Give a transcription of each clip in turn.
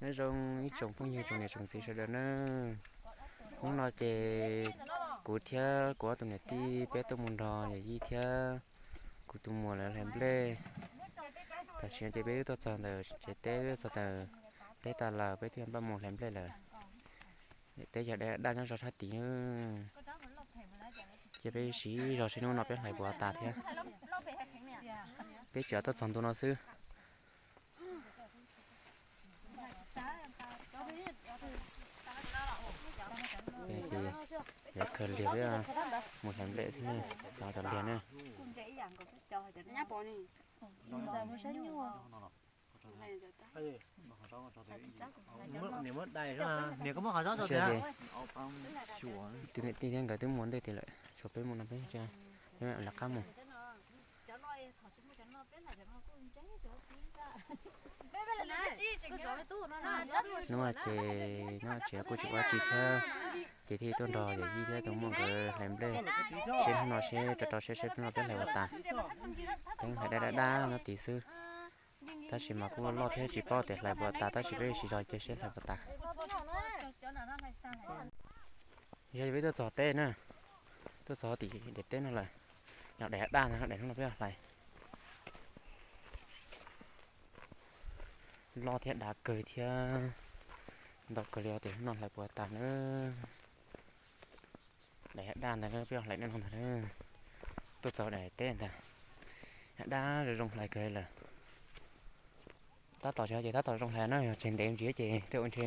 Nyob zoo ib tsoom phooj ywg tsoom niam tsoom txiv sawv daws nawb. Hnub no ces kuv thiab kuv ob tug niam tij peb tuaj mus nrog yawm yij thiab kuv tus muam lawv hlais nplej. Tam sim no ces peb twb tuaj txog ntawm tsev teb, twb tuaj txog ntawm teb tas lawm, peb twb npaj mus hlais nplej lawm. Teb yog daj daj nyob zog sab tid. Ces peb siv zog seb hnub no peb hlais puas tas thiab. Peb tseem tuaj txog ntua no xwb. Ces yuav khaws liag peb mus hlais nplej xwb na, cov liag na. Tus niam tij thiab nkawd twb mus ntej tiag lawm, tshuav peb mus no peb lawv qab mus. Hnub no ces nyob tsev kuj tsis ua tsi thiab, ces thiaj tuaj nrog yawm yij thiab tus muam nkawd hlais nplej, seb hnub no seb rau rau seb seb hnub no peb hlais puas tas. Peb hlais daj daj daj nyob tid xwb, tab sis mas kuj loj thiab tsis paub tias hlais puas tas, tab sis peb siv zog ces seb hlais puas tas. Yog peb tuaj txog teb na, tuaj txog tim daim teb no lawm, yog daim daj ntag, daim hnub no peb hlais. Loj thiab dav kawg thiab ntau kawg li os, tias hnub no hlais puas tas na. Daim daj ntag peb hlais no ntag. Tuaj txog daim teb ntag, daj zoo zoo hlais kawg li lawm. Tab tom tsis ho ces tab tom zoo hlais na, yog tseg ntev ntsis ces tej ua ntshe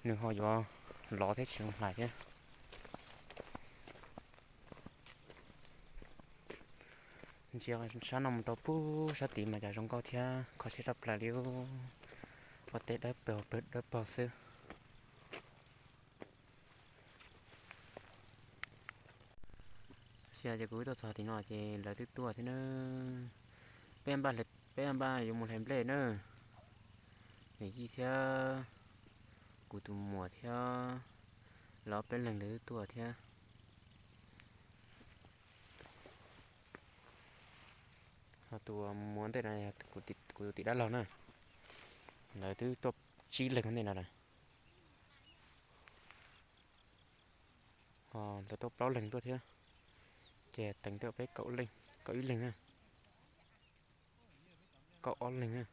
nws ho yuav lov thiab tsis zoo hlais thiab. Ntsia sab no mus rau pub sab tid mas cas zoo nkauj thiab kho siab tshaj plaws li. Ua teb dawb paug, dawb paug xwb. Xyov ces kuv tuaj txog tim no ces lawv twb tuaj thiab na. Peb npaj, peb npaj yuav mus hlais nplej na. Niam yij thiab kuv tus muam thiab lawv ob peb leeg lawv twb tuaj thiab. Ho tus muam ntej no yog kuv tus tim dab laug na. Lawv twb tuaj tsib leeg ntej no lawm. Ho lawv tuaj plaub leeg tuaj thiab. Ces teev tuaj peb kaum ib leeg na. Kaum ob leeg na.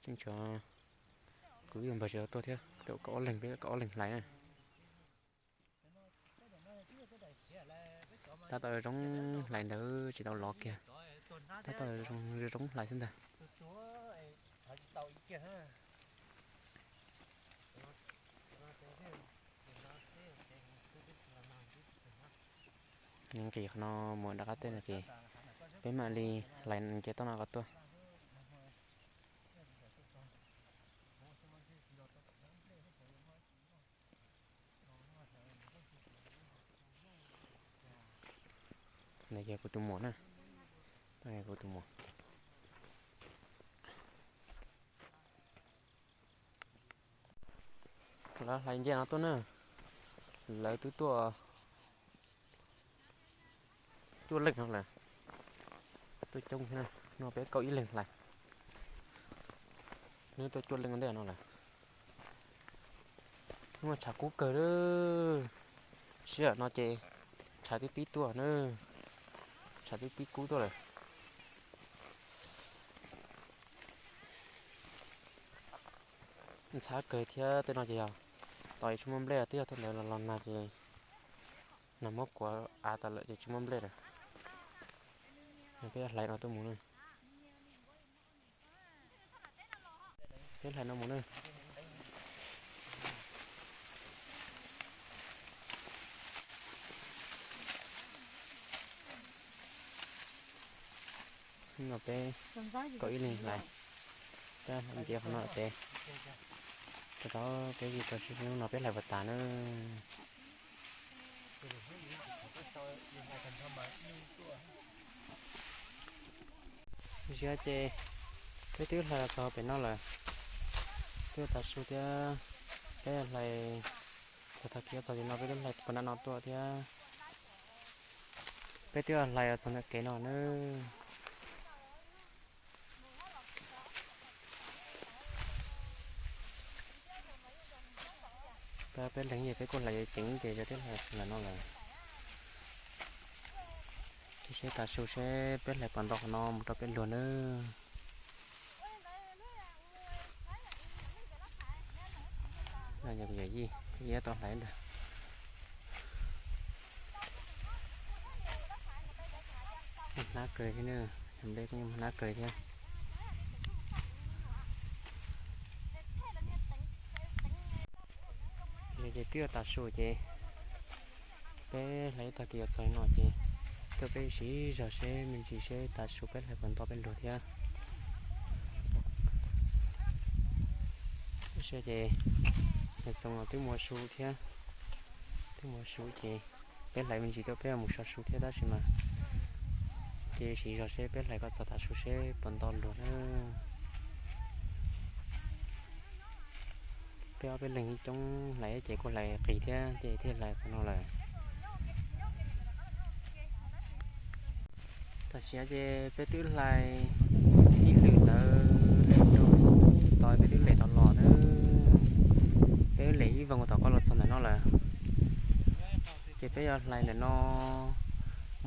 Tseem tshuav kuv ib tug npawg tseem tuaj thiab, kaum ob leeg, peb kaum ob leeg hlais na. Tab tom zoo hlais ntawd tsis tau lov kiag. Tab tom zoo hlais xwb ntag. Nqis qhov no mus nram qab teb no ces peb mam li hlais nce toj no kom tuaj. Nws yog kuv tus muam na. Kuv tus muam. Lawv hlais nce no tuaj na. Lawv twb tuaj cuaj leeg no lawm. Tuaj coob thiab, no peb kaum ib leeg hlais. Nws tuaj cuaj leeg ntej no lawm. Hnub no tshav kub kawg lawm. Sij hawm no ces tshav twb pib tuaj na. Tshav twb pib kub tuaj lawm. Ntxhab kawg thiab, tej no ces yog tos tsis muaj nplej, twb yog tuaj ntawd los los nag ces nag muab kuav av tas lawm ces tsis muaj nplej lawm. Peb hlais no tuaj mus na. Peb hlais no mus na. No peb kaum ib leeg hlais, peb nce qhov no ces rau rau peb yig rau seb hnub no peb hlais puas tas na. Ntsia ces peb twb hlais los txog pem no lawm, twb tav su thiab. Peb hlais tag tag kis txog tim no, peb twb hlais puag nram no tuaj thiab. Peb twb hlais los txog ntawm kev no na. Peb, peb leeg ces peb kuj hlais ceev ces yog twb hlais lawm no lawm. Ces seb tav su seb peb hlais puas nto qhov no mus rau peb luag nawb. Yog kuv yawm yij, yij tau hlais ntag. Hnab kawg thiab, nplej kuj hnab kawg thiab. Ces twb yog tav su ces peb hlais ib tag kis yuav txog no ces tuaj peb siv zog seb me ntsis seb tav su peb hlais puas nto peb luag thiab. Ces nws txoos los twb mus ua su thiab, twb mus ua su ces peb hlais me ntsis tuaj peb mus so su thiab tab sis mas ces siv zog seb peb hlais kom txog tav su seb puas nto luag na. Peb ob peb leeg coob hlais ces kuj hlais qis thiab ces thiaj hlais txog no lawm. Tam sim no ces peb twb hlais ib lwm ntawd lem rau tod peb twb lem tau los na. Peb lem ib voog tom ko los txog ntawm no lawm. Ces peb yuav hlais ntawm no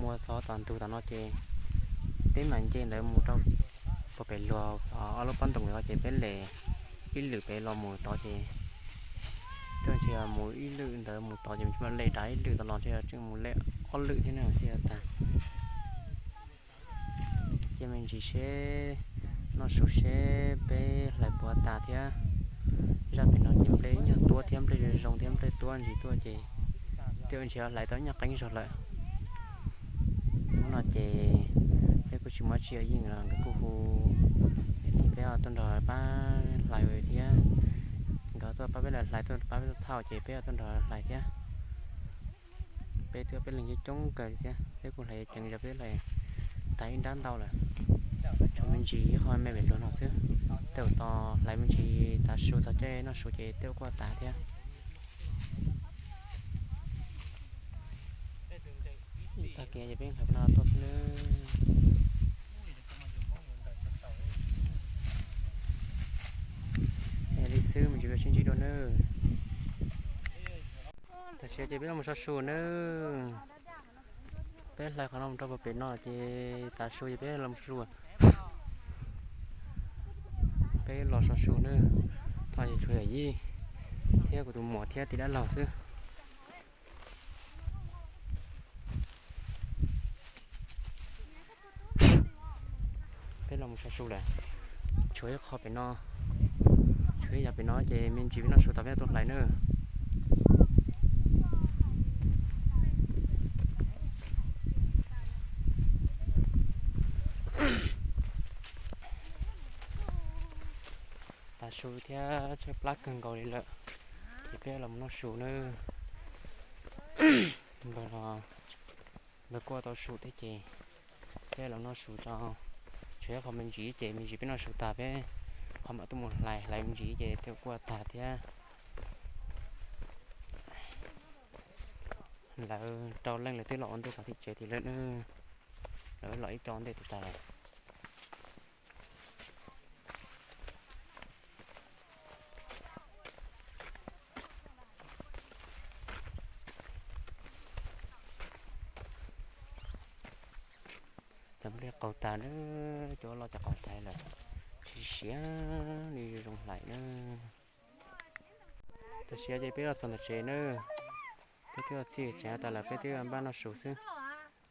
mus txog tom ntug tom no ces peb mam nce ntawd mus rau puag pem luag ob lub pob ntoos ntawd ces peb lem ib lwm pem los mus tod ces twb ntshe mus ib lwm ntawd mus tod ces tseem lem dav ib lwm tod los ntshe tseem mus lem ob lwm thiab na thiaj tag. Ces me ntsis seb noj su seb peb hlais puas tas thiab. Zaj pem no ces nplej ib nyuag tuab thiab nplej zoo zoo thiab nplej tuab ntsis tuaj ces twb ntshe hlais tau ib nyuag qeeb zog lawm. Hnub no ces peb kuj tsis muaj tsi ua yeej los nkawd kuj hu peb tuaj nrog pab hlais thiab. Nkawd tuaj pab peb hlais, tuaj pab peb tuaj thauj ces peb tuaj nrog hlais thiab. Peb twb peb leeg coob kawg thiab peb kuj hlais ceev zog peb hlais tag ib nrab ntau lawm. Tshuav me ntsis ib qho me pem luag no xwb. Tej zaum tos hlais me ntsis tav su txog caij noj su ces tej zaum kuj tas thiab. Ib tag kev ces peb hlais no tuaj xwb nawb. Es li xwb me ntsis peb sib ntsib dua nawb. Tam sim ces peb los so su nawb. Peb hlais qhov no mus rau puag pem no ces tav su ces peb los so su. Peb los so su nawb. Thov ces tshuav yawm yij thiab kuv tus muam thiab tij dab laug xwb. Peb los mus so su lawm. Tshuav ib qho pem no, tshuav ib yam pem no ces me ntsis peb noj su tas peb tuaj hlais nawb. Tav su thiab tshaib plab kawg nkaus li lawm, ces peb los noj su nawb. Npawg los, npawg kuj ua tau su thiab ces peb los noj su tso. Tshuav ib qho me ntsis ces me ntsis peb noj su tas peb ho mam tuaj mus hlais, hlais me ntsis ces tej kuj tag thiab. Lawv rau leej lawv twb los ua ntej tom tim tsev tim lawm nawb. Lawv los ib co ntej tas tas lawm. Cov nplej qaug tas nawb, cov loj cov qaug tas lawm, siav siav li zoo hlais nawb. Tam sim no ces peb los txog ntawm tsev nawb, peb twb txhij tsev tas lawm peb twb npaj noj su xwb.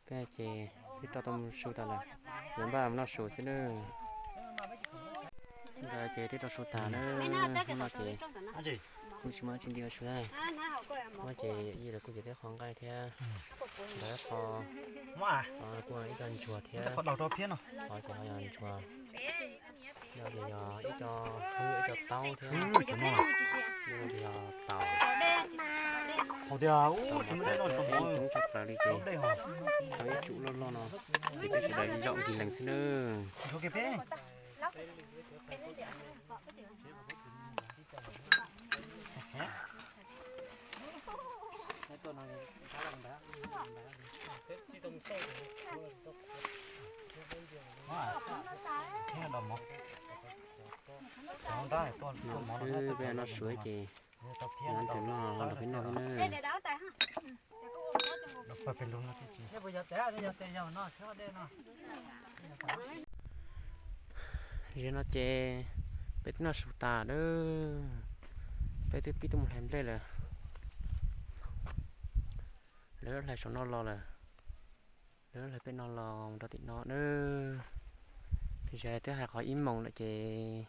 Peb ces twb rau tau su tas lawm, yuav npaj noj su xwb nawb. Ntawd ces twb rau su tas nawb, hnub no ces kuj tsis muaj tsis nti ua su thiab. Hnub no ces yawm yij lawv kuj ces teb qho nqaij thiab, ntawd qho, kuj ib co ntsuag thiab, qhov ces ho yog ntsuag, no ces yog ib co hwb, ib co taub thiab, no ces yog taus, tau tshaj plaws li ces tau ib tsum loj loj no, ces peb sawv daws zaum nkig lees xwb nawb. No xwb peb noj su ces Nyob tus no los nrog peb noj thiab na. Ziag no ces peb twb noj su tas lawm, peb twb pib tuaj mus hlais nplej lawm. Lawv hlais saum no los lawm, lawv hlais pem no los rau tim no na. Ziag twb hais qhov ib moos lawm ces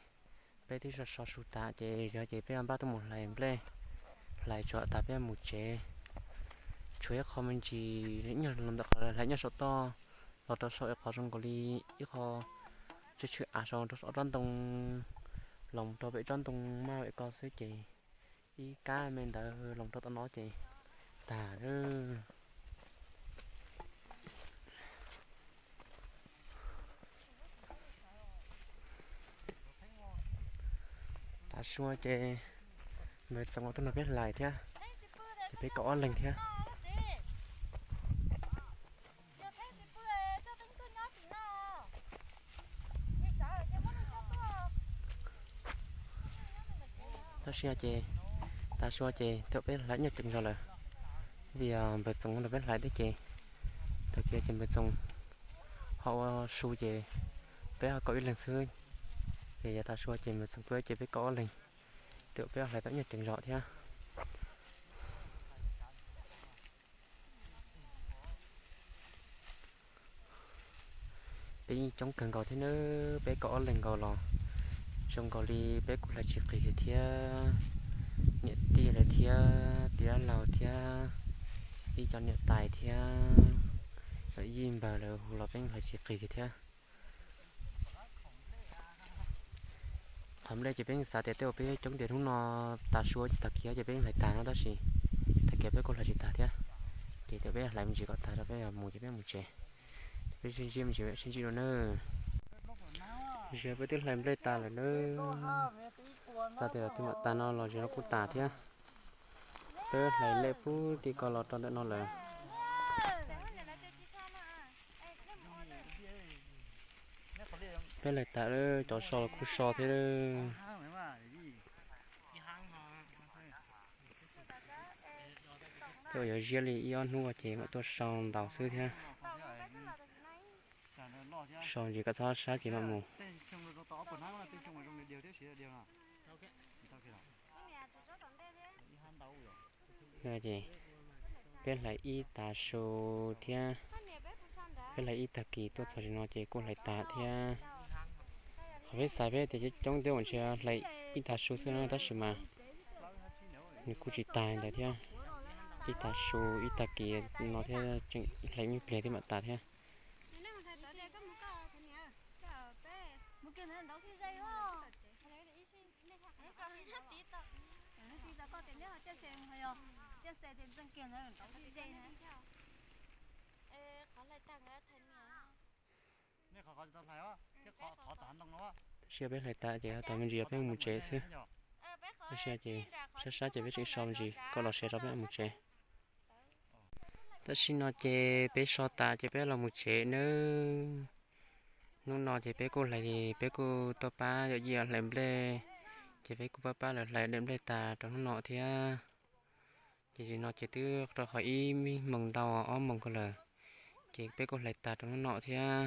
peb twb so so su tas ces ziag ces peb npaj tuaj mus hlais nplej, hlais tsuav tas peb mus tsev. Tshuav ib qho me ntsis nyuag los ntawm qhov hlais nyob saum toj los rau saum ib qho zoo nkaus li ib qho tshwm tshwm av saum rau saum tsob ntoo, los rau pem tsob ntoo maj pem ko xwb ces ib kab me ntawd los rau tom no ces tag lawm. Tav su ces npawg Txoov tuaj nrog peb hlais thiab, ces peb kaum ob leeg thiab. Tab sis ces tav su ces thaum peb hlais nyuag ceev zog lawm, vim npawg Txoov nrog peb hlais thiab ces tag kis ces npawg Txoov ho ua su ces peb ho kaum ib leeg xwb. Ces yog tav su ces npawg Txoov peb ces peb kaum ob leeg, thaum peb hlais tau nyuag ceev zog thiab. Peb yeej coob kawg nkaus thiab nawb, peb kaum ob leeg nkaus los zoo nkaus li peb kuj hlais tsis qis kiag thiab. Niam tij lawv thiab tij laug thiab ib co niam tais thiab yawm yij npawg lawv hu los peb hlais tsis qis kiag thiab. Qhov nplej ces peb xav tias tej uas peb coob tias hnub no tav su tag kis ces peb hlais tag no tab sis tag kis peb kuj hlais tsis tag thiab. Ces tias peb hlais me ntsis kom tag rau peb mus ces peb mus tsev. Ces peb sib ntsib me ntsis, sib ntsib dua nawb. Ziag peb twb hlais nplej tas lawm nawb. Xav tias twb mam tas no los ziag no kuj tas thiab. Peb hlais lej pub tim ko los rau ntawm no lawm. Peb hlais tas lawm, cov so los kuj so thiab. Tej uas yuav ziab li ib ob hnub ces mam tuaj so ntau xwb thiab. So ntsis kom txhob sab ces mam mus. Ces peb hlais ib tav su thiab, peb hlais ib tag kis tuaj txog tsev no ces kuj hlais tas thiab. Qhov peb xav peb tias coob coob twb ua ntshe hlais ib tav su xwb no tab sis mas nws kuj tsis tas ntawd thiab. Ib tav su ib tag kis no thiab tseem hlais me pliag thiab mam tas thiab. Tab sis peb hlais tas ces tau me ntsis peb mus tsev xwb. Tab sis ces sab sab ces peb tseem so me ntsis kom los siav rau peb mus tsev. Tam sim no ces peb so tas ces peb los mus tsev nawb. Hnub no ces peb kuj hlais, peb kuj tuaj pab yawm yij hlais nplej, ces peb kuj pab pab lawv hlais daim nplej tas rau hnub no thiab. Ces tam sim no ces twb rau qhov ib moos ntau ob moos ko lawm, ces peb kuj hlais tas rau hnub no thiab.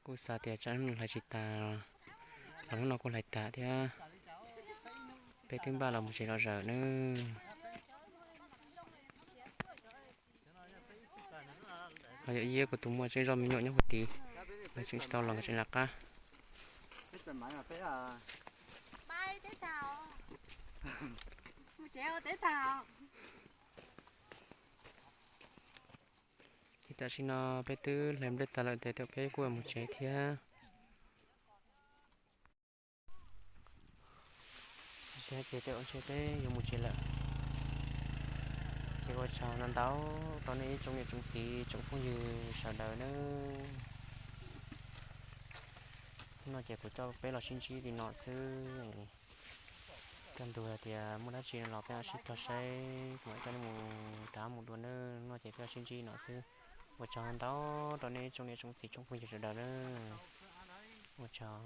Kuj xav tias tsam hnub no hlais tsis tas los hnub no kuj hlais tas thiab. Peb twb npaj los mus tsev los zawm nawb. Ho yawm yij kuv tus muam tseem zoj me nyuam nyob hauv tid, nkawd tseem tsis tau los nkawd tseem lawv qab. Ces tam sim no peb twb hlais nplej tas lawm ces peb kuj mus tsev thiab. Ces peb yuav mus tsev lawm. Ces ua tsaug ntau ntau rau nej ib tsoom niam tsoom txiv tsoom phooj ywg sawv daws nawb. Hnub no ces kuv coj peb los sib ntsib li no xwb. Kaj ntug hais tias muaj dab tsi no los peb mam sib cog saib, kuv mam coj nej mus rov mus dua nawb. Hnub no ces peb los sib ntsib no xwb. Ua tsaug ntau ntau rau nej ib tsoom niam tsoom txiv tsoom phooj ywg sawv daws nawb. Ua tsaug.